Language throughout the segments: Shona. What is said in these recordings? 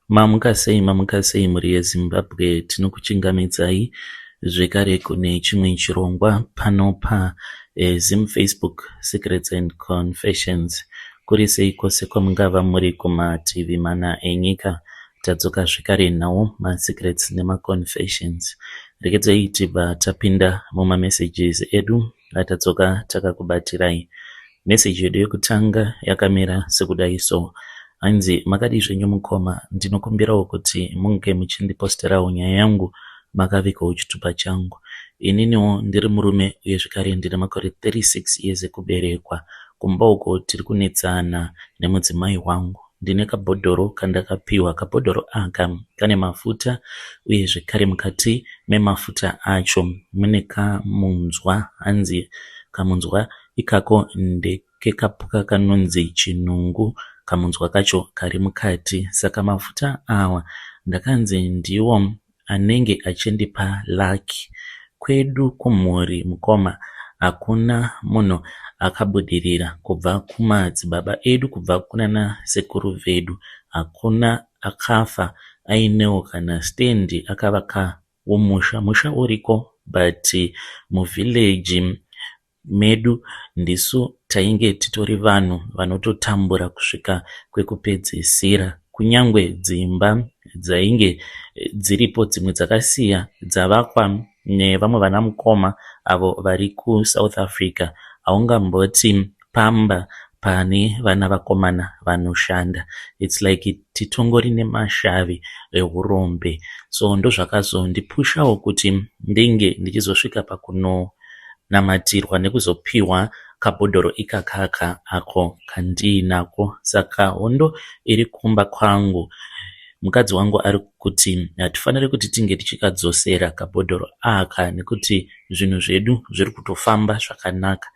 Mamuka sei mamuka sei mhuri yeZimbabwe tinokuchingamidzai zvekare kune chimwe chirongwa pano pa Zim Facebook Secrets and Confessions. Kuri sei kwose kwamungava muri kumativi mana enyika tadzoka zvekare nawo masecrets nemaconfessions. Regedzai tibva tapinda mumamessages edu atadzoka takakubatirai. Message yedu yekutanga yakamira sekudai so. Hanzi makadii zvenyu mukoma ndinokumbirawo kuti munge muchindiposterawo nyaya yangu makavigawo chitupa changu. Ininiwo ndiri murume uye zvekare ndine makore 36 years ekuberekwa. Kumba uko tiri kunetsana nemudzimai wangu. Ndine kabhodhoro kandakapiwa. Kabhodhoro aka kane mafuta uye zvekare mukati memafuta acho mune kamunzwa. Hanzi kamunzwa ikako ndekekapuka kanonzi chinungu. Kamunzwa kacho kari mukati. Saka mafuta awa ndakanzi ndiwo anenge achindipa lucky. Kwedu kumhuri mukoma hakuna munhu akabudirira kubva kumadzibaba edu kubva kunana sekuru vedu. Hakuna akafa ainewo kana stand akavakawo musha. Musha uriko but muvillage medu ndisu tainge titori vanhu vanototambura kusvika kwekupedzisira. Kunyangwe dzimba dzainge dziripo dzimwe dzakasiya dzavakwa nevamwe vana mukoma avo vari kuSouth Africa. Haungamboti pamba pane vana vakomana vanoshanda. It's like titongori nemashavi ehurombe. So ndozvakazondipushawo kuti ndinge ndichizosvika pakunonamatirwa nekuzopihwa kabhodhoro ikakaka ako kandiinako. Saka hondo iri kumba kwangu. Mukadzi wangu ari kuti hatifaniri kuti tinge tichikadzosera kabhodhoro aka nekuti zvinhu zvedu zviri kutofamba zvakanaka.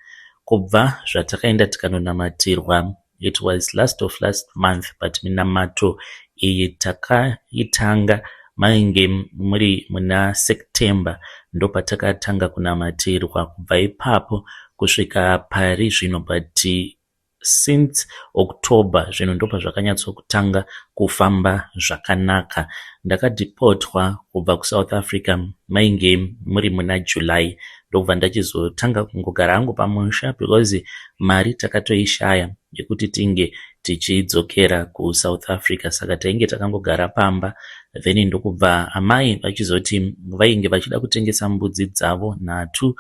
Kubva zvatakaenda tikanonamatirwa it was last of last month but minamato iyi takaitanga mainge muri muna September ndopatakatanga kunamatirwa kubva ipapo kusvika pari zvino but since October zvinhu ndopazvakanyatsokutanga kufamba zvakanaka. Ndakadhipotwa kubva kuSouth Africa mainge muri muna July ndokubva ndachizotanga kungogara hangu pamusha because mari takatoishaya yekuti tinge tichidzokera kuSouth Africa saka tainge takangogara pamba then ndokubva amai vachizoti vainge vachida kutengesa mbudzi dzavo nhatu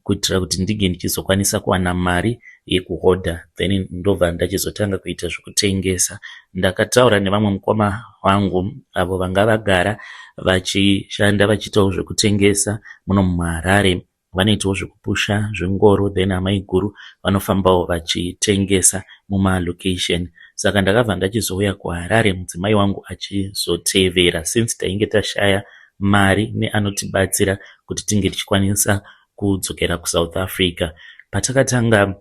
kuitira kuti ndinge ndichizokwanisa kuwana mari yekuhodha then ndobva ndachizotanga kuita zvekutengesa. Ndakataura nevamwe mukoma vangu avo vanga vagara vachishanda vachiitawo zvekutengesa muno muHarare. Vanoitawo zvekupusha zvingoro then amai guru vanofambawo vachitengesa mumalokesheni. Saka ndakabva ndachizouya kuHarare mudzimai wangu achizotevera since tainge tashaya mari neanotibatsira kuti tinge tichikwanisa kudzokera kuSouth Africa. Patakatanga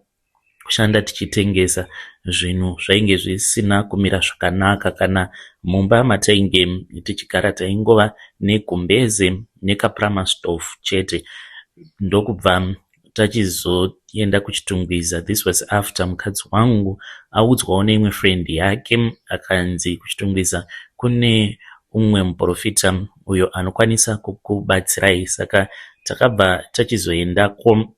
kushanda tichitengesa zvinhu zvainge zvisina kumira zvakanaka kana mumba matainge tichigara taingova negumbeze nekapurama-stove chete. Ndokubva tachizoenda kuChitungwiza. This was after mukadzi wangu audzwawo neimwe friend yake akanzi kuChitungwiza kune umwe muprofita uyo anokwanisa kukubatsirai. Saka takabva tachizoendako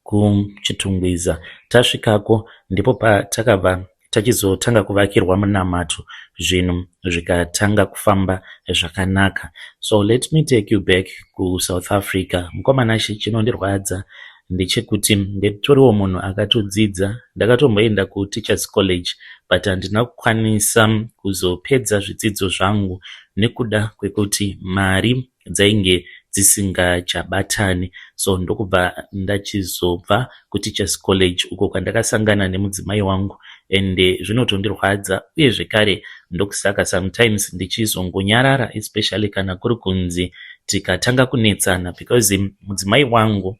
kuChitungwiza. Tasvikako ndipo patakabva tachizotanga kuvakirwa munamato zvinhu zvikatanga kufamba zvakanaka. So let me take you back kuSouth Africa. Mukoma Nashe chinondirwadza ndechekuti nditoriwo munhu akatodzidza. Ndakatomboenda kuteachers college but handina kukwanisa kuzopedza zvidzidzo zvangu nekuda kwekuti mari dzainge dzisingachabatani. So ndokubva ndachizobva kuteachers college uko kwandakasangana nemudzimai wangu ende zvinotondirwadza uye zvekare ndokusaka sometimes ndichizongonyarara especially kana kuri kunzi tikatanga kunetsana because mudzimai wangu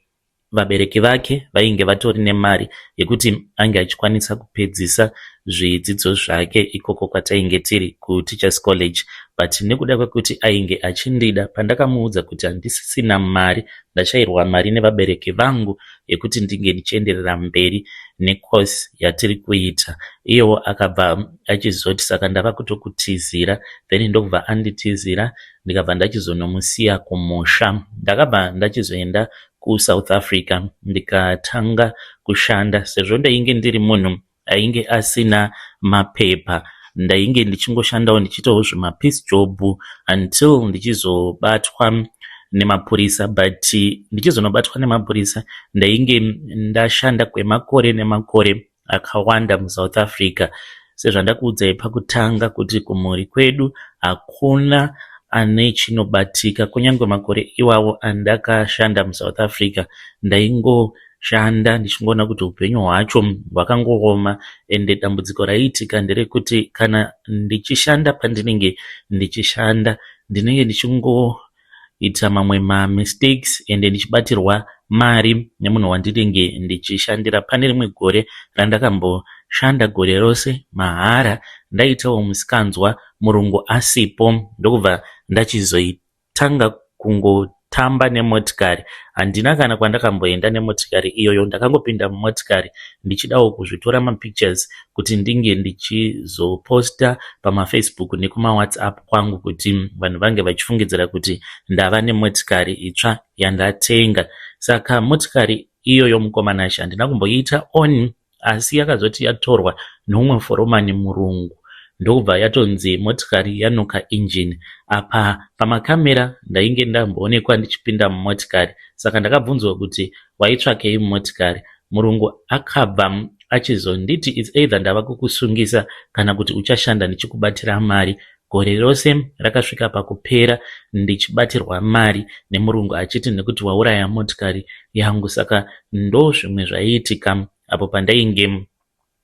Vabereki vake vainge vatori nemari yekuti ange achikwanisa kupedzisa zvidzidzo zvake ikoko kwatainge tiri kuTeachers College, but nekuda kwekuti ainge achindida, pandakamuudza kuti handisisina mari, ndashairwa mari nevabereki vangu yekuti ndinge ndichienderera mberi necourse yatiri kuita, iyewo akabva achizoti, "Saka ndava kutokutizira." Then ndokubva anditizira, ndikabva ndachizonomusiya kumusha. Ndakabva ndachizoenda kuSouth Africa, ndikatanga kushanda. Sezvo ndainge ndiri munhu ainge asina mapepa, ndainge ndichingoshandawo, ndichiitawo zvimapiece job until ndichizobatwa nemapurisa. But ndichizonobatwa nemapurisa, ndainge ndashanda kwemakore nemakore akawanda muSouth Africa. Sezvandakuudzai pakutanga kuti kumhuri kwedu hakuna ane chinobatika, kunyange makore iwawo andakashanda muSouth Africa, ndaingoshanda ndichingoona kuti upenyu hwacho hwakangooma. Ende dambudziko raiitika nderekuti kana ndichishanda, pandinenge ndichishanda, ndinenge ndichingoita mamwe mamistakes, ende ndichibatirwa mari nemunhu wandinenge ndichishandira. Pane rimwe gore randakamboshanda gore rose mahara, ndaitawo musikanzwa murungu asipo, ndokubva ndachizoitanga kungotamba nemotikari. Handina kana kwandakamboenda nemotikari iyoyo. Ndakangopinda mumotikari ndichidawo kuzvitora mapictures kuti ndinge ndichizoposta pamaFacebook nekumaWhatsApp kwangu, kuti vanhu vange vachifungidzira kuti ndava nemotikari itsva yandatenga. Saka motikari iyoyo, mukoma Nashe, handina kumboiita on, asi yakazoti yatorwa neumwe foromani murungu, ndokubva yatonzi motikari yanuka injini. Apa pamakamera ndainge ndamboonekwa ndichipinda mumotikari, saka ndakabvunzwa kuti, "Waitsvakei mumotikari?" Murungu akabva achizonditi, "It's either ndava kukusungisa kana kuti uchashanda ndichikubatira mari." Gore rose rakasvika pakupera ndichibatirwa mari nemurungu, achiti nekuti wauraya motikari yangu. Saka ndo zvimwe zvaiitika apo pandainge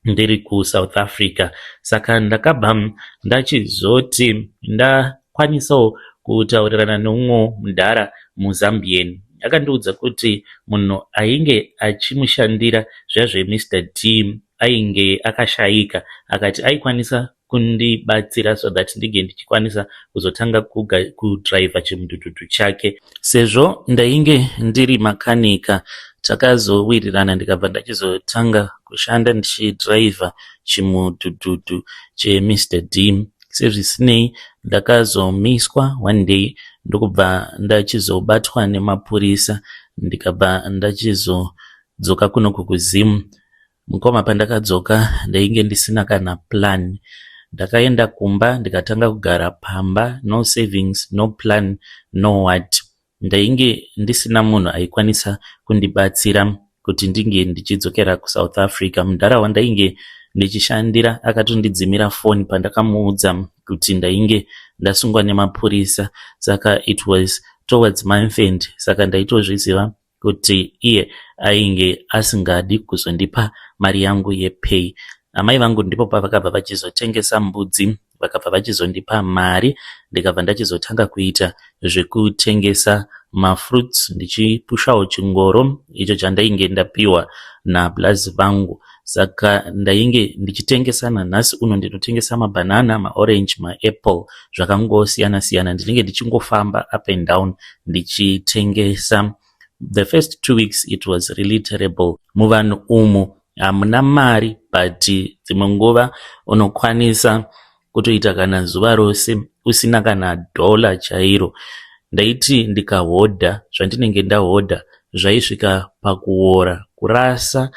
ndiri kuSouth Africa. Saka ndakabva ndachizoti ndakwanisawo kutaurirana neumwe mudhara muZambian. Akandiudza kuti munhu ainge achimushandira zviya zveMr D ainge akashayika. Akati aikwanisa kundibatsira so that ndinge ndichikwanisa kuzotanga kudhiraivha chimudhudhudhu chake, sezvo ndainge ndiri makanika. Takazowirirana, ndikabva ndachizotanga kushanda ndichidhiraivha chimudhudhudhu cheMr D. Sezvisinei, ndakazomiswa one day, ndokubva ndachizobatwa nemapurisa, ndikabva ndachizodzoka kunoku kuZim. Mukoma, pandakadzoka ndainge ndisina kana plan. Ndakaenda kumba, ndikatanga kugara pamba, no savings, no plan, no what. Ndainge ndisina munhu aikwanisa kundibatsira kuti ndinge ndichidzokera kuSouth Africa. Mudhara wandainge ndichishandira akatondidzimira foni pandakamuudza kuti ndainge ndasungwa nemapurisa. Saka it was towards month end, saka ndaitozviziva kuti iye ainge asingadi kuzondipa mari yangu yepay. Amai vangu ndipo pavakabva vachizotengesa mbudzi, vakabva vachizondipa mari, ndikabva ndachizotanga kuita zvekutengesa mafruits, ndichipushawo chingoro icho chandainge ndapiwa nablazi vangu. Saka ndainge ndichitengesa. Nanhasi uno ndinotengesa mabhanana, maorange, maapple, zvakangosiyana siyana. Ndinenge ndichingofamba up and down ndichitengesa. The first 2 weeks it was really terrible. Muvanhu umu hamuna mari, but dzimwe nguva unokwanisa kutoita kana zuva rose usina kana dhola chairo. Ndaiti ndikahodha, zvandinenge ndahodha zvaisvika pakuora, kurasa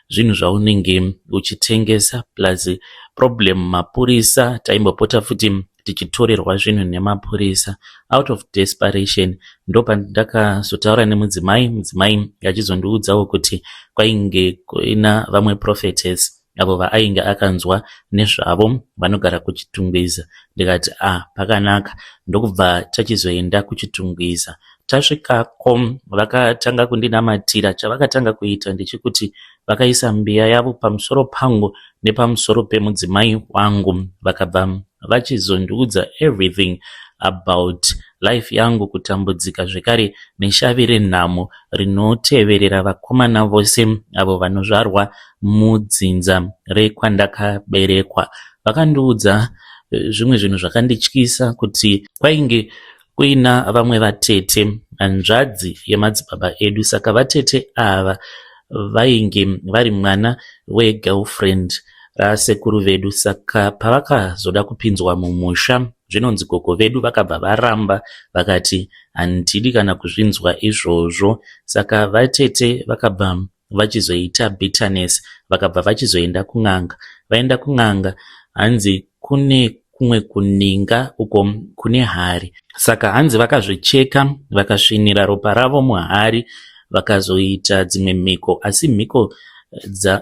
zvinhu zvaunenge uchitengesa. Plus problem mapurisa, taimbopota futi tichitorerwa zvinhu nemapurisa. Out of desperation ndopandakazotaura nemudzimai. Mudzimai achizondiudzawo kuti kwainge kuina vamwe prophetess avo vaainge akanzwa nezvavo vanogara kuChitungwiza. Ndikati, "A ah, pakanaka." Ndokubva tachizoenda kuChitungwiza. Tasvikako vakatanga kundinamatira. Chavakatanga kuita ndechekuti vakaisa mbiya yavo pamusoro pangu nepamusoro pemudzimai wangu, vakabva vachizondiudza everything about Life yangu kutambudzika zvekare neshavi renhamo rinoteverera vakomana vose avo vanozvarwa mudzinza rekwandakaberekwa. Vakandiudza eh, zvimwe zvinhu zvakandityisa kuti kwainge kuina vamwe vatete hanzvadzi yemadzibaba edu saka vatete ava vainge vari mwana wegirlfriend rasekuru vedu saka pavakazoda kupinzwa mumusha zvinonzi gogo vedu vakabva varamba vakati handidi kana kuzvinzwa izvozvo saka vatete vakabva vachizoita bitterness vakabva vachizoenda kun'anga vaenda kun'anga hanzi kune kumwe kuninga uko kune hari saka hanzi vakazvicheka vakasvinira ropa ravo muhari vakazoita dzimwe mhiko asi mhiko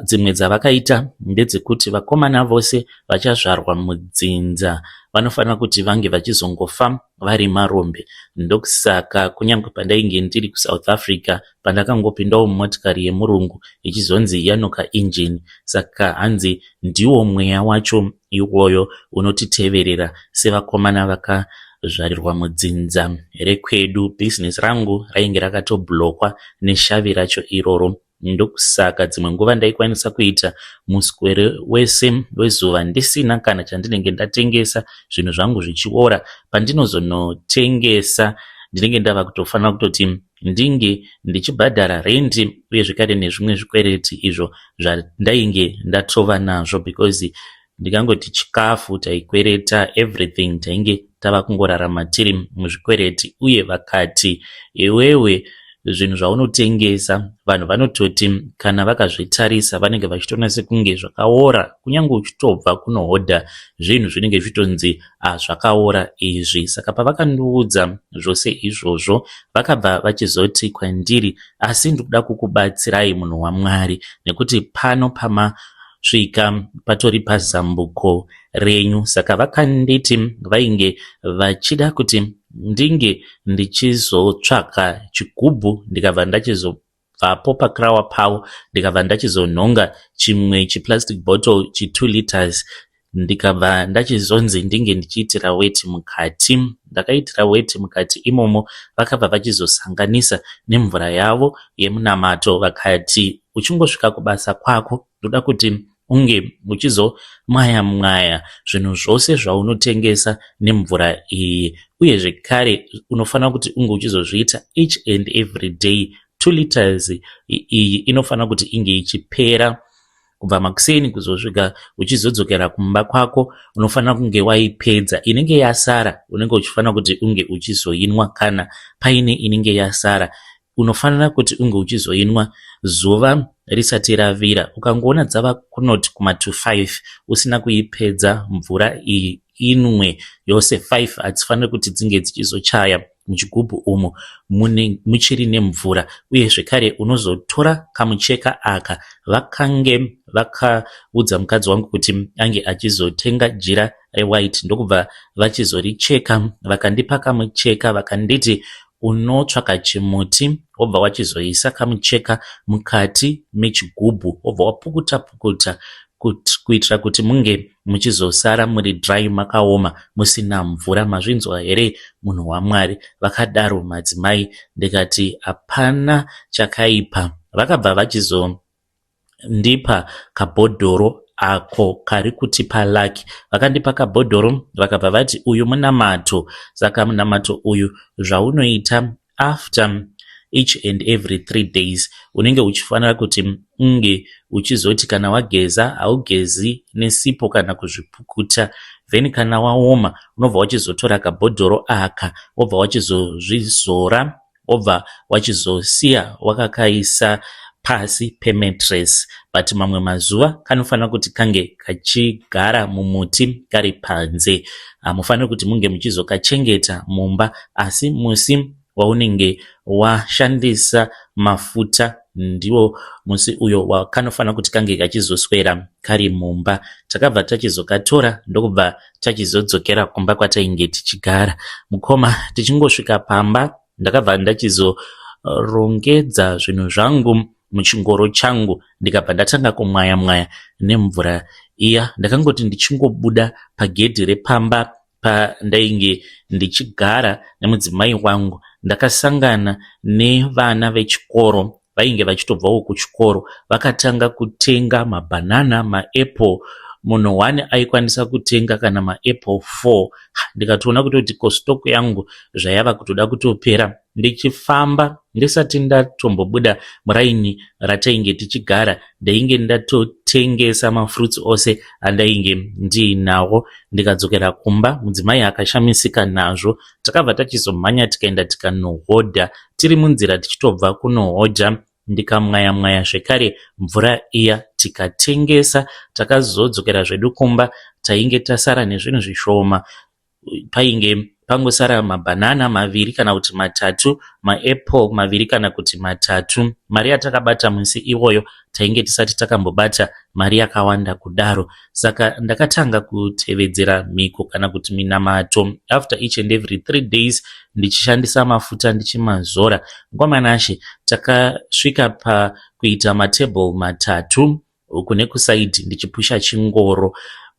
dzimwe dzavakaita ndedzekuti vakomana vose vachazvarwa mudzinza vanofanira kuti vange vachizongofa vari marombe ndokusaka kunyange pandainge ndiri kuSouth Africa pandakangopindawo mumotikari yemurungu ichizonzi yanoka injini saka hanzi ndiwo mweya wacho iwoyo unotiteverera sevakomana vakazvarirwa mudzinza rekwedu bhizinesi rangu rainge rakatoblockwa neshavi racho iroro ndokusaka dzimwe nguva ndaikwanisa kuita muswere wese wezuva ndisina kana chandinenge ndatengesa zvinhu zvangu zvichiora pandinozonotengesa ndinenge ndava kutofanira kutoti ndinge ndichibhadhara rendi uye zvekare nezvimwe zvikwereti izvo zvandainge ndatova nazvo because ndikangoti chikafu taikwereta everything tainge tava kungorarama tiri muzvikwereti uye vakati iwewe zvinhu zvaunotengesa vanhu vanototi kana vakazvitarisa vanenge vachitoona sekunge zvakaora kunyange uchitobva kunohodha zvinhu zvinenge zvichitonzi zvakaora izvi saka pavakandiudza zvose izvozvo vakabva vachizoti kwandiri asi ndikuda kukubatsirai munhu wamwari nekuti pano pama svika patori pazambuko renyu saka vakanditi vainge vachida kuti ndinge ndichizotsvaka chigubhu ndikabva ndachizobvapo pakirawa pavo ndikabva ndachizonhonga chimwe chiplastic bottle chi2 liters ndikabva ndachizonzi ndinge ndichiitira weti mukati ndakaitira weti mukati imomo vakabva vachizosanganisa nemvura yavo yemunamato vakati uchingosvika kubasa kwako ndoda kuti unge uchizomwaya mwaya zvinhu zvose zvaunotengesa nemvura iyi uye zvekare unofanira kuti unge uchizozviita each and every day 2 liters iyi inofanira kuti inge ichipera kubva makuseni kuzosvika uchizodzokera kumba kwako unofanira kunge waipedza inenge yasara unenge uchifanira kuti unge uchizoinwa kana paine inenge yasara unofanira kuti unge uchizoinwa zuva risati ravira ukangoona dzava kunoti kuma to 5 usina kuipedza mvura iyi inwe yose 5 hadzifaniri kuti dzinge dzichizochaya muchigubhu umu muchiri nemvura uye zvekare unozotora kamucheka aka vakange vakaudza mukadzi wangu kuti ange achizotenga jira rewhite ndokubva vachizoricheka vakandipa kamucheka vakanditi unotsvaka chimuti wobva wachizoisa kamucheka mukati mechigubhu wobva wapukuta pukuta kuitira kuti munge muchizosara muri dry makaoma musina mvura mazvinzwa here munhu wamwari vakadaro madzimai ndikati hapana chakaipa vakabva vachizondipa kabhodhoro ako kari kutipa lucky vakandipa kabhodhoro vakabva vati uyu munamato saka munamato uyu zvaunoita after each and every 3 days unenge uchifanira kuti unge uchizoti kana wageza haugezi nesipo kana kuzvipukuta then kana waoma unobva wachizotora kabhodhoro aka wobva wachizozvizora wobva wachizosiya wakakaisa pasi pemattress but mamwe mazuva kanofanira kuti kange kachigara mumuti kari panze hamufaniri kuti munge muchizokachengeta mumba asi musi waunenge washandisa mafuta ndiwo musi uyo wakanofanira kuti kange kachizoswera kari mumba takabva tachizokatora ndokubva tachizodzokera kumba kwatainge tichigara mukoma tichingosvika pamba ndakabva ndachizorongedza zvinhu zvangu muchingoro changu ndikabva ndatanga kumwaya mwaya nemvura iya ndakangoti ndichingobuda pagedhi repamba. Pandainge ndichigara nemudzimai wangu ndakasangana nevana vechikoro vainge vachitobvawo kuchikoro vakatanga kutenga mabhanana, maapple. Munhu one aikwanisa kutenga kana maapple 4. Ndikatoona kutoti ko stock yangu zvayava kutoda kutopera. Ndichifamba ndisati ndatombobuda muraini ratainge tichigara, ndainge ndatotengesa mafruits ose andainge ndiinawo. Ndikadzokera kumba, mudzimai akashamisika nazvo. Takabva tachizomhanya tikaenda tikanohodha. Tiri munzira tichitobva kunohodha, ndikamwaya mwaya zvekare mvura iya tikatengesa. Takazodzokera zvedu kumba, tainge tasara nezvinhu zvishoma. Painge pangosara mabhanana 2 kana kuti 3, maapple 2 kana kuti 3. Mari yatakabata musi iwoyo tainge tisati takambobata mari yakawanda kudaro. Saka ndakatanga kutevedzera mhiko kana kuti minamato after each and every 3 days, ndichishandisa mafuta ndichimazora. Mukoma Nashe, takasvika pakuita matable 3 uku nekusaidhi ndichipusha chingoro.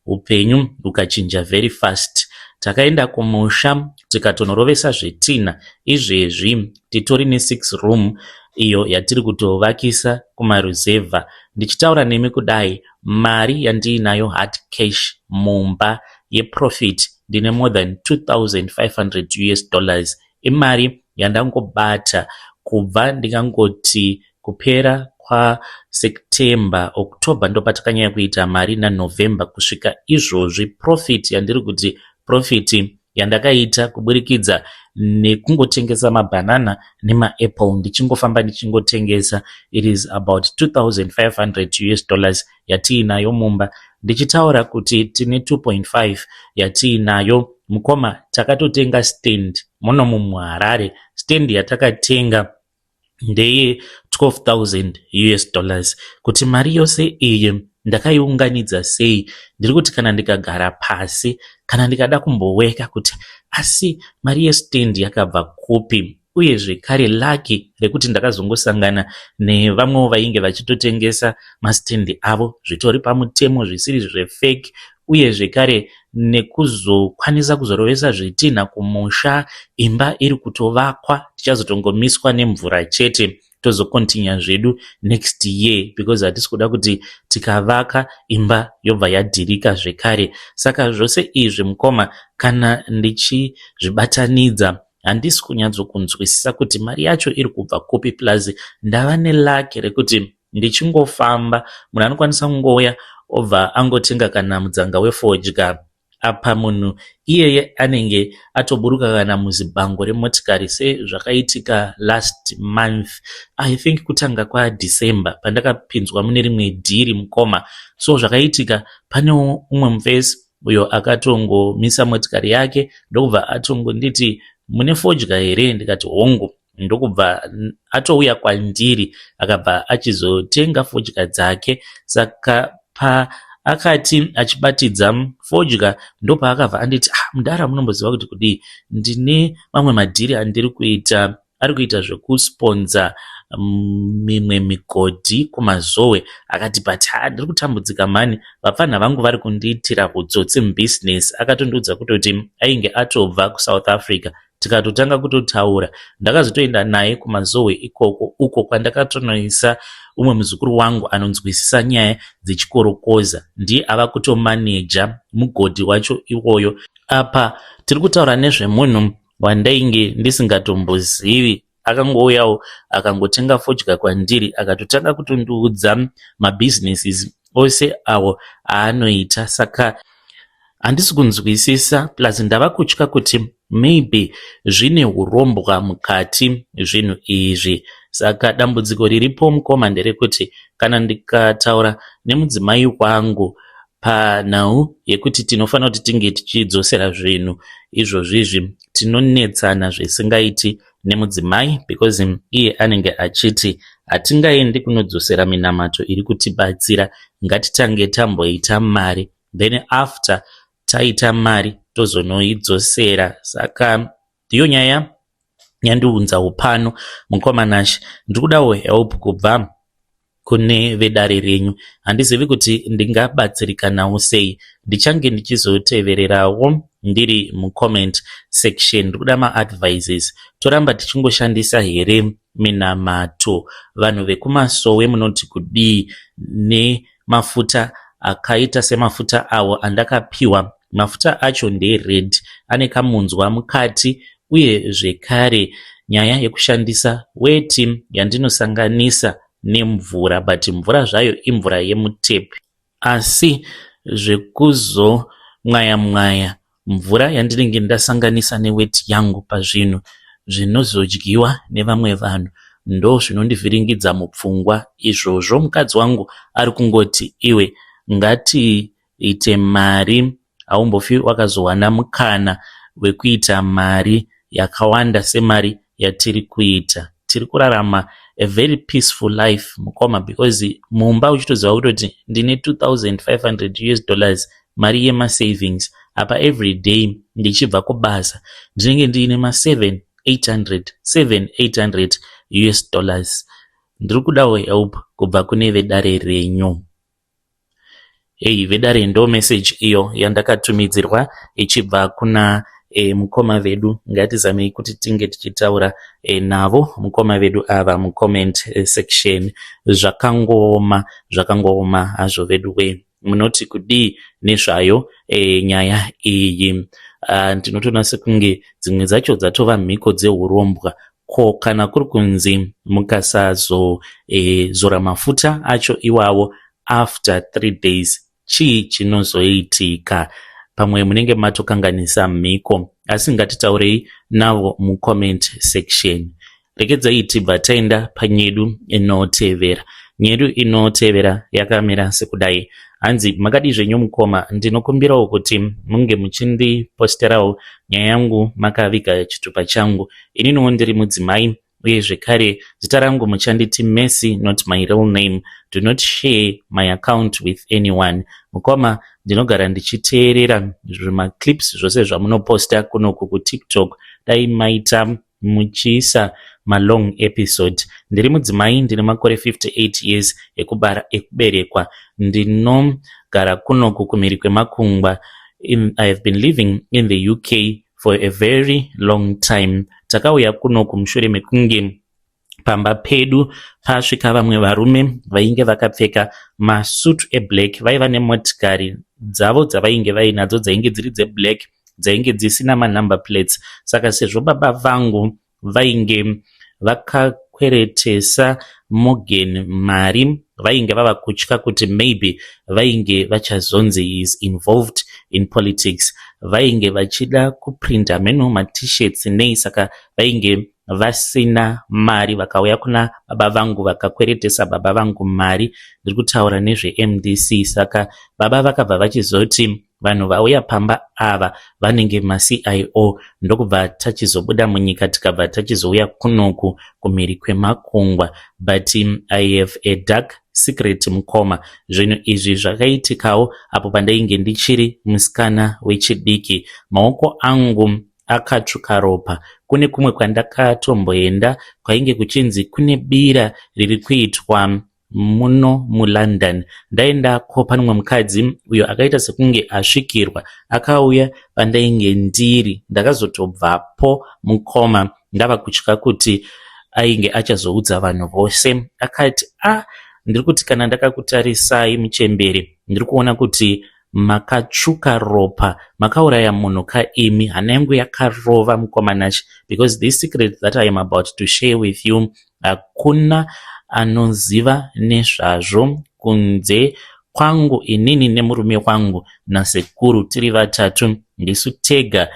Upenyu hukachinja very fast. Takaenda kumusha tikatonorovesa zvetina. Izvezvi titori ne6 room iyo yatiri kutovakisa kumaruzevha. Ndichitaura nemi kudai, mari yandiinayo hard cash mumba yeprofit, ndine more than 2500 US dollars. Imari yandangobata kubva ndingangoti kupera kwaSeptember, October ndopatakanyanya kuita mari, naNovember kusvika izvozvi. Profit yandiri kuti profit yandakaita kuburikidza nekungotengesa mabhanana nemaapple, ndichingofamba ndichingotengesa, it is about 2500 US dollars yatiinayo mumba. Ndichitaura kuti tine 2.5 yatiinayo, mukoma, takatotenga stand munomu muHarare. Stand yatakatenga ndeye 12,000 US dollars. Kuti mari yose iyi ndakaiunganidza sei, ndiri kuti kana ndikagara pasi, kana ndikada kumboweka kuti asi mari yestand yakabva kupi, uye zvekare lucky rekuti ndakazongosangana nevamwewo vainge vachitotengesa mastendi avo zvitori pamutemo, zvisiri zvefake, uye zvekare nekuzokwanisa kuzorovesa zvitinha kumusha. Imba iri kutovakwa, tichazotongomiswa nemvura chete, tozokontinya zvedu next year, because hatisi kuda kuti tikavaka imba yobva yadhirika zvekare. Saka zvose izvi, mukoma, kana ndichizvibatanidza, handisi kunyatsokunzwisisa kuti mari yacho iri kubva kupi. Plus ndava nelucky rekuti ndichingofamba, munhu anokwanisa kungouya obva angotenga kana mudzanga wefodya. Apa munhu iyeye anenge atoburuka kana muzibhango remotikari, sezvakaitika last month, I think kutanga kwaDecember, pandakapinzwa mune rimwe dhiri, mukoma. So zvakaitika, pane umwe mufesi uyo akatongomisa motikari yake, ndokubva atongonditi, "Mune fodya here?" Ndikati, "Hongu." Ndokubva atouya kwandiri, akabva achizotenga fodya dzake. Saka paakati achibatidza fodya, ndopaakabva anditi, "Ah, mudhara, munomboziva kuti kudii? Ndine mamwe madhiri andiri kuita." Ari kuita zvekusponza mimwe migodhi kuMazowe. Akati, "But ha, ndiri kutambudzika mhani, vapfanha vangu vari kundiitira utsotsi mubhizinesi." Akatondiudza kutoti ainge atobva kuSouth Africa. Tikatotanga kutotaura. Ndakazotoenda naye kuMazowe ikoko, uko kwandakatonoisa umwe muzukuru wangu anonzwisisa nyaya dzechikorokoza. Ndiye ava kutomaneja mugodhi wacho iwoyo. Apa tiri kutaura nezvemunhu wandainge ndisingatombozivi, akangouyawo akangotenga fodya kwandiri, akatotanga kutondiudza mabhizinesis ose awo aanoita. Saka handisi kunzwisisa, plus ndava kutya kuti maybe zvine urombwa mukati zvinhu izvi. Saka dambudziko riripo, mukoma, nderekuti kana ndikataura nemudzimai wangu panhau yekuti tinofanira kuti tinge tichidzosera zvinhu izvozvizvi, tinonetsana zvisingaiti nemudzimai, because iye anenge achiti hatingaendi kunodzosera minamato iri kutibatsira, ngatitange tamboita mari, then after taita mari tozonoidzosera. Saka ndiyo nyaya yandiunzawo pano, mukoma Nashe. Ndiri kudawo help kubva kune vedare renyu. Handizivi kuti ndingabatsirikanawo sei. Ndichange ndichizotevererawo. Ndiri mucomment section, ndiri kuda maadvices. Toramba tichingoshandisa here minamato? Vanhu vekumasowe munoti kudii nemafuta akaita semafuta awo andakapiwa? Mafuta acho ndered, ane kamunzwa mukati, uye zvekare nyaya yekushandisa weti yandinosanganisa nemvura, but mvura zvayo imvura yemutepi, asi zvekuzomwaya mwaya mvura yandinenge ndasanganisa neweti yangu pazvinhu zvinozodyiwa nevamwe vanhu ndo zvinondivhiringidza mupfungwa izvozvo. Mukadzi wangu ari kungoti, "Iwe, ngatiite mari, haumbofi wakazowana mukana wekuita mari yakawanda semari yatiri kuita." Tiri kurarama a very peaceful life, mukoma, because mumba uchitoziva kutoti ndine 2500 US dollars mari yemasavings apa. Every day ndichibva kubasa ndinenge ndiine ma7 800, 7 800 US dollars. Ndiri kudawo help kubva kune vedare renyu. Ei vedare, ndo message iyo yandakatumidzirwa ichibva kuna mukoma vedu. Ngatizamei kuti tinge tichitaura navo mukoma vedu ava mucomment section. Zvakangooma, zvakangooma hazvo vedu we. Munoti kudii nezvayo nyaya iyi? Ndinotoona sekunge dzimwe dzacho dzatova mhiko dzeurombwa. Ko kana kuri kunzi mukasazozora mafuta acho iwawo after 3 days, chii chinozoitika? Pamwe munenge matokanganisa mhiko, asi ngatitaurei navo mucomment section. Rekedzai tibva taenda panyedu inotevera. Nyedu inotevera yakamira sekudai. Hanzi, "Makadii zvenyu mukoma? Ndinokumbirawo kuti munge muchindiposterawo nyaya yangu makaviga chitupa changu. Ininiwo ndiri mudzimai, uye zvekare zita rangu muchanditi Messi, not my real name. Do not share my account with anyone. Mukoma, ndinogara ndichiteerera zvimaclips zvose zvamunoposta kunoku kuTikTok. Dai maita muchiisa malong episode. Ndiri mudzimai, ndine makore 58 years ekuberekwa. Ndinogara kunoku kumhiri kwemakungwa. I have been living in the UK for a very long time. Takauya kunoku mushure mekunge pamba pedu pasvika vamwe varume vainge vakapfeka masutu eblack. Vaiva nemotikari dzavo dzavainge vainadzo, dzainge dziri dzeblack, dzainge dzisina manumber plates. Saka sezvo baba vangu vainge vakakweretesa Morgan mari, vainge vava kutya kuti maybe vainge vachazonzi is involved in politics. Vainge vachida kuprinta meno maT-shirts nei, saka vainge vasina mari. Vakauya kuna baba vangu vakakweretesa baba vangu mari. Ndiri kutaura nezveMDC. Saka baba vakabva vachizoti vanhu vauya pamba ava vanenge maCIO, ndokubva tachizobuda munyika, tikabva tachizouya kunoku kumhiri kwemakungwa. But I have a dark secret, mukoma. Zvinhu izvi zvakaitikawo apo pandainge ndichiri musikana wechidiki. Maoko angu akatsvuka ropa. Kune kumwe kwandakatomboenda kwainge kuchinzi kune bira riri kuitwa muno muLondon. Ndaendako, pane mumwe mukadzi uyo akaita sekunge asvikirwa akauya pandainge ndiri. Ndakazotobvapo, mukoma, ndava kutya kuti ainge achazoudza vanhu vose. Akati, 'A ah, ndiri kuti kana ndakakutarisai muchembere, ndiri kuona kuti makatsvuka ropa, makauraya munhu kaimi.' Hana yangu yakarova, mukoma Nashe, because this secret that I am about to share with you, hakuna anoziva nezvazvo kunze kwangu inini nemurume wangu nasekuru. Tiri vatatu, ndisu tega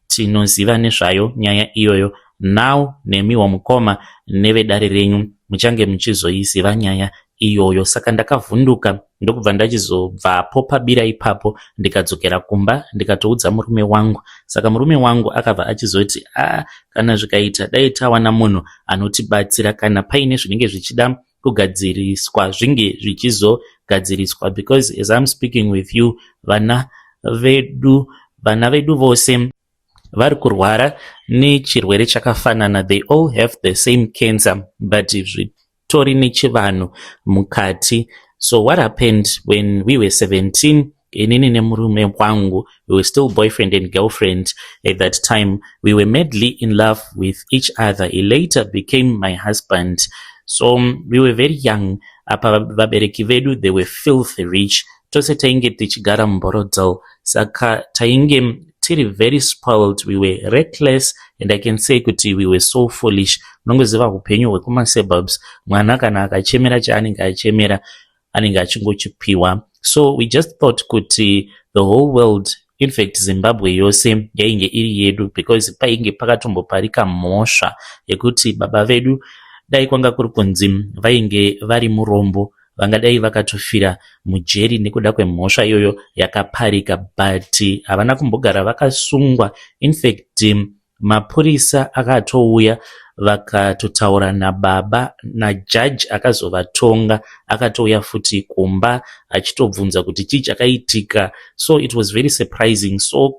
tinoziva nezvayo nyaya iyoyo. Now nemiwo mukoma nevedare renyu muchange muchizoiziva nyaya iyoyo.' Saka ndakavhunduka, ndokubva ndachizobvapo pabira ipapo, ndikadzokera kumba, ndikatoudza murume wangu. Saka murume wangu akabva achizoti, 'A, kana zvikaita, dai tawana munhu anotibatsira. Kana paine zvinenge zvichida kugadziriswa, zvinge zvichizogadziriswa, because as I'm speaking with you, vana vedu vose vari kurwara nechirwere chakafanana. They all have the same cancer, but zvitori nechivanhu mukati.' So what happened when we were 17 Inini nemurume wangu, we were still boyfriend and girlfriend at that time. We were madly in love with each other. He later became my husband. So we were very young. Apa vabereki vedu, they were filthy rich. Tose tainge tichigara muBorrowdale, saka tainge tiri very spoiled. We were reckless and I can say kuti we were so foolish. Unongoziva upenyu hwekumasuburbs, mwana kana akachemera chaanenge achemera, anenge achingochipiwa. So we just thought kuti the whole world, in fact Zimbabwe yose, yainge iri yedu, because painge pakatomboparika mhosva yekuti baba vedu, dai kwanga kuri kunzi vainge vari murombo, vangadai vakatofira mujeri nekuda kwemhosva iyoyo yakaparika, but havana kumbogara vakasungwa. In fact, mapurisa akatouya, vakatotaura nababa, najaji akazovatonga akatouya futi kumba achitobvunza kuti chii chakaitika. So it was very surprising. So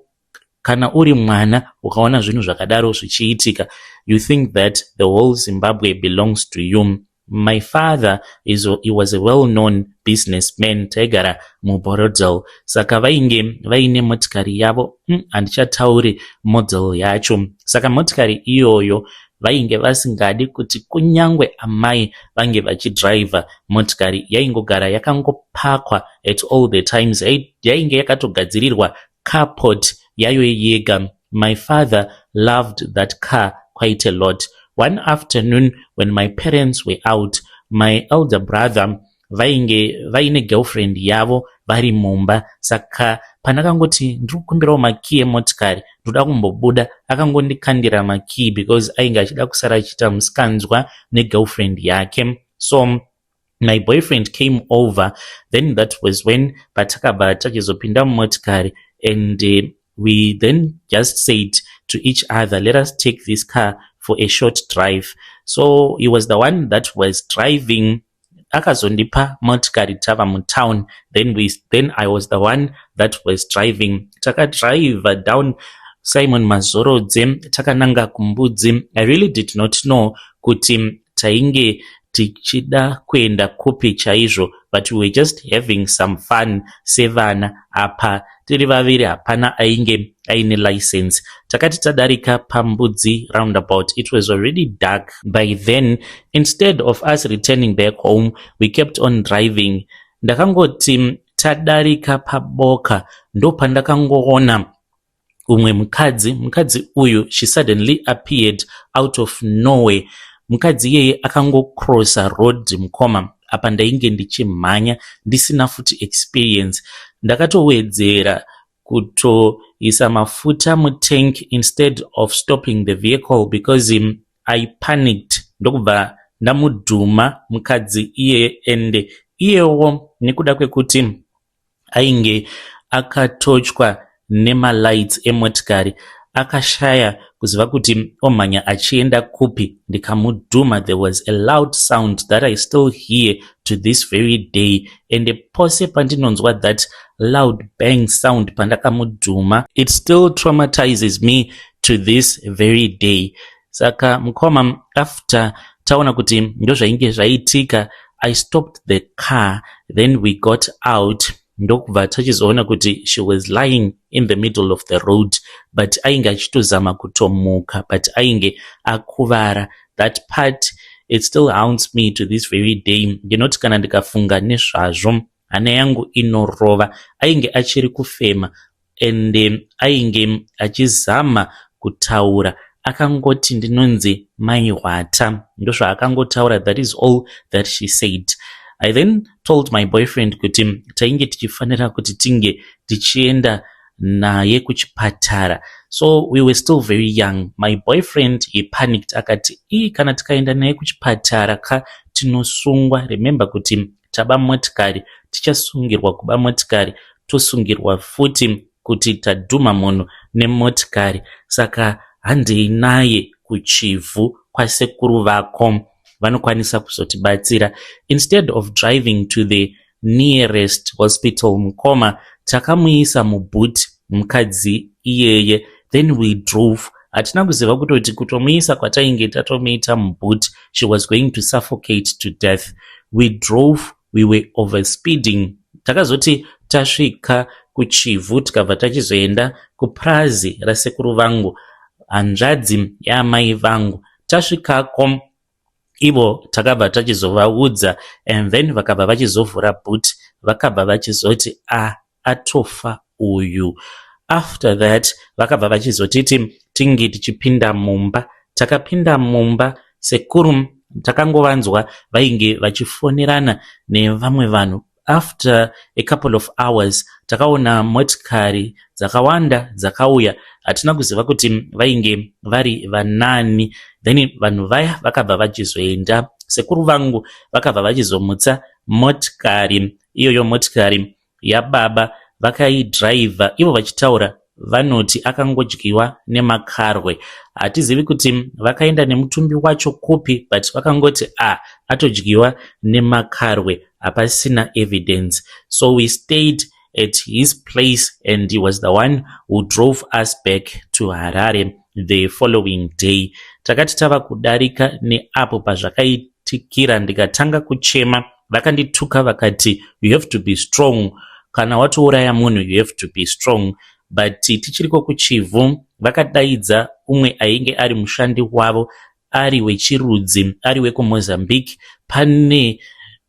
kana uri mwana ukaona zvinhu zvakadaro zvichiitika, you think that the whole Zimbabwe belongs to you. My father he was a well-known businessman. Taigara muBorrowdale, saka vainge vaine motikari yavo. Handichatauri model yacho. Saka motikari iyoyo vainge vasingadi kuti kunyangwe amai vange vachidhiraivha. Motikari yaingogara yakangopakwa at all the times. Yainge yakatogadzirirwa carport yayo yega. My father loved that car quite a lot. One afternoon when my parents were out, my elder brother vainge vaine girlfriend yavo vari mumba. Saka pandakangoti ndiri kukumbirawo makii emotikari, ndoda kumbobuda, akangondikandira makii because ainge achida kusara achiita musikanzwa negirlfriend yake. So my boyfriend came over. Then that was when patakabva tachizopinda mumotikari and we then just said to each other, "Let us take this car for a short drive." So he was the one that was driving. Akazondipa motikari tava mutown. Then I was the one that was driving. Takadrive down Simon Mazorodze takananga kuMbudzi. I really did not know kuti tainge tichida kuenda kupi chaizvo, but we were just having some fun sevana. Apa tiri vaviri, hapana ainge aine license. Takati tadarika paMbudzi roundabout, it was already dark by then. Instead of us returning back home, we kept on driving. Ndakangoti tadarika paBoka, ndopandakangoona umwe mukadzi. Mukadzi uyu, she suddenly appeared out of nowhere. Mukadzi iyeye akangocrossa road, mukoma. Apa ndainge ndichimhanya, ndisina futi experience. Ndakatowedzera kutoisa mafuta mutank instead of stopping the vehicle because I panicked. Ndokubva ndamudhuma mukadzi iyeye, ende iyewo nekuda kwekuti ainge akatochwa nemalights emotikari, akashaya kuziva kuti omhanya achienda kupi. Ndikamudhuma. There was a loud sound that I still hear to this very day, ende pose pandinonzwa that loud bang sound pandakamudhuma, it still traumatizes me to this very day. Saka mukoma, after taona kuti ndozvainge zvaitika, I stopped the car. Then we got out, ndokubva tachizoona kuti she was lying in the middle of the road, but ainge achitozama kutomuka, but ainge akuvara. That part, it still haunts me to this very day. Ndinoti kana ndikafunga nezvazvo, hana yangu inorova. Ainge achiri kufema ende ainge achizama kutaura. Akangoti, "Ndinonzi Mai Hwata." Ndozvaakangotaura. That is all that she said. I then told my boyfriend kuti tainge tichifanira kuti tinge tichienda naye kuchipatara. So we were still very young. My boyfriend, he panicked. Akati, "Ii, kana tikaenda naye kuchipatara ka, tinosungwa. Remember kuti taba motikari, tichasungirwa kuba motikari, tosungirwa futi kuti tadhuma munhu nemotikari. Saka handei naye kuChivhu kwasekuru vako, vanokwanisa kuzotibatsira." Instead of driving to the nearest hospital, mukoma, takamuisa muboot mukadzi iyeye, then we drove. Hatina kuziva kutoti kutomuisa kwatainge tatomuita muboot, she was going to suffocate to death. We drove. We were overspeeding. Takazoti Tasvika kuChivhu tikabva tachizoenda kupurazi rasekuru vangu, hanzvadzi yaamai vangu. Tasvikako ivo takabva tachizovaudza and then vakabva vachizovhura boot, vakabva vachizoti, "A, atofa uyu." After that vakabva vachizotiti tinge tichipinda mumba. Takapinda mumba, sekuru takangovanzwa vainge vachifonerana nevamwe vanhu. After a couple of hours takaona motikari dzakawanda dzakauya. Hatina kuziva kuti vainge vari vanani. Then vanhu vaya vakabva vachizoenda. Sekuru vangu vakabva vachizomutsa motikari iyoyo, motikari yababa, vakaidhiraivha ivo vachitaura. Vanoti akangodyiwa nemakarwe. Hatizivi kuti vakaenda nemutumbi wacho kupi, but vakangoti, "A, atodyiwa nemakarwe," hapasina evidence. So we stayed at his place and he was the one who drove us back to Harare the following day. Takati tava kudarika neapo pazvakaitikira, ndikatanga kuchema. Vakandituka vakati, "You have to be strong. Kana watouraya munhu, you have to be strong." But tichiriko kuChivhu, vakadaidza umwe ainge ari mushandi wavo, ari wechirudzi, ari wekuMozambique. Pane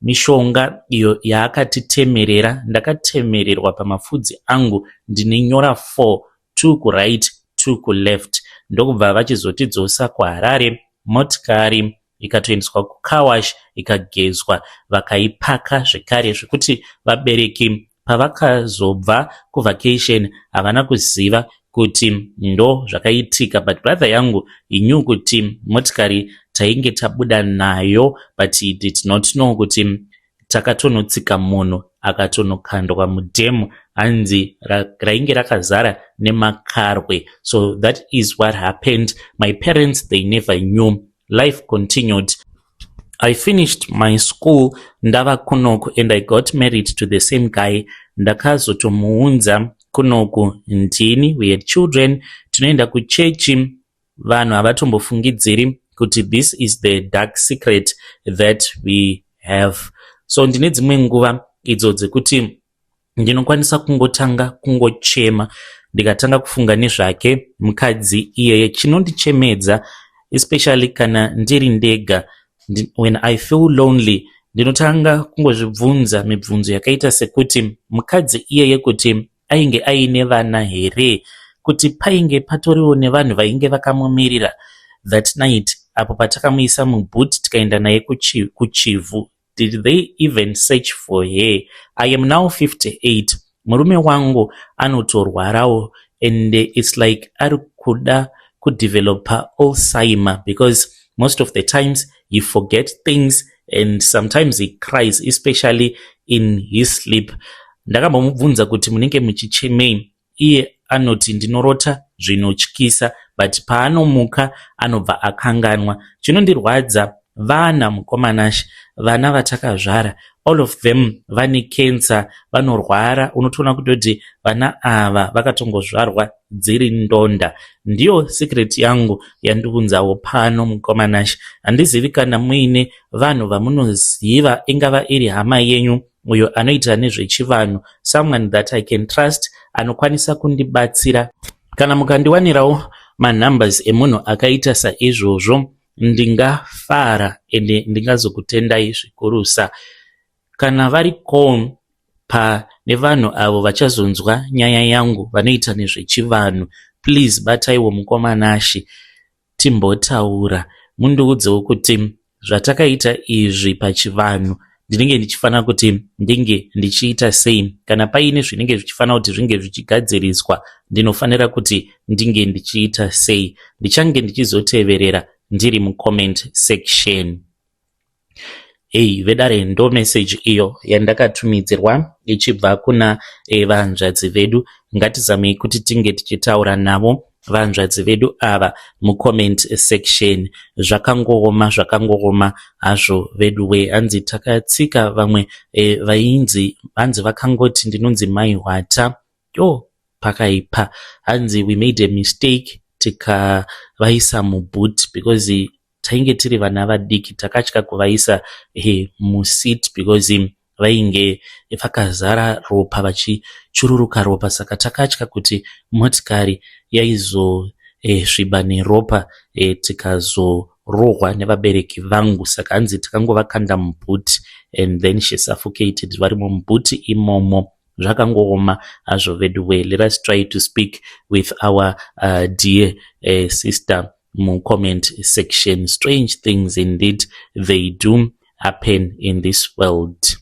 mishonga iyo yaakatitemerera. Ndakatemererwa pamafudzi angu, ndine nyora 4, 2 kuright, 2 kuleft. Ndokubva vachizotidzosa kuHarare. Motikari ikatoendeswa kucarwash, ikagezwa, vakaipaka zvekare, zvekuti vabereki pavakazobva kuvacation havana kuziva kuti ndo zvakaitika. But brother yangu, he knew kuti motikari tainge tabuda nayo, but he did not know kuti takatonotsika munhu akatonokandwa mudhemu, hanzi rainge rakazara nemakarwe. So that is what happened. My parents, they never knew. Life continued. I finished my school ndava kunoku and I got married to the same guy. Ndakazotomuunza kunoku ndini. We had children. Tinoenda kuchechi. Vanhu havatombofungidziri kuti this is the dark secret that we have. So ndine dzimwe nguva idzo dzekuti ndinokwanisa kungotanga kungochema, ndikatanga kufunga nezvake mukadzi iyeye. Chinondichemedza, especially kana ndiri ndega, when I feel lonely, ndinotanga kungozvibvunza mibvunzo yakaita sekuti mukadzi iyeye kuti ainge aine vana here, kuti painge patoriwo nevanhu vainge vakamumirira that night apo patakamuisa muboot tikaenda naye kuChivhu. Did they even search for her? I am now 58. Murume wangu anotorwarawo and it's like ari kuda kudevelopa Alzheimer, because most of the times he forget things and sometimes he cries, especially in his sleep. Ndakambomubvunza kuti munenge muchichemei. Iye anoti, "Ndinorota zvinotyisa," but paanomuka anobva akanganwa. Chinondirwadza, vana mukomanashi, vana vatakazvara, all of them vane cancer, vanorwara. Unotoona kutoti vana ava vakatongozvarwa dziri ndonda. Ndiyo secret yangu yandiunzawo pano, mukomanashi. Handizivi kana muine vanhu vamunoziva, ingava iri hama yenyu uyo anoita nezvechivanhu, someone that I can trust, anokwanisa kundibatsira. Kana mukandiwanirawo manumbers emunhu akaita saizvozvo, ndingafara ende ndingazokutendai zvikurusa. Kana variko pane vanhu avo vachazonzwa nyaya yangu vanoita nezvechivanhu, please bataiwo mukomanashi timbotaura, mundiudzewo kuti zvatakaita izvi pachivanhu ndinenge ndichifanira kuti ndinge ndichiita sei. Kana paine zvinenge zvichifanira kuti zvinge zvichigadziriswa, ndinofanira kuti ndinge ndichiita sei? Ndichange ndichizoteverera ndiri mucomment section. Ei vedare, ndo meseji iyo yandakatumidzirwa ichibva kuna vanzvadzi vedu. Ngatizamei kuti tinge tichitaura navo vanzvadzi vedu ava mucomment section. Zvakangooma, zvakangooma hazvo vedu we. Hanzi takatsika vamwe vainzi, hanzi vakangoti, "Ndinonzi Mai Hwata." Yo, pakaipa. Hanzi we made a mistake tikavaisa muboot because tainge tiri vana vadiki. Takatya kuvaisa museat because Vainge vakazara ropa, vachichururuka ropa, saka takatya kuti motikari yaizosviba neropa tikazorohwa nevabereki vangu. Saka hanzi takangovakanda muboot and then she suffocated varimo muboot imomo. Zvakangooma hazvo veduwe. Let us try to speak with our dear sister mucomment section. Strange things indeed, they do happen in this world.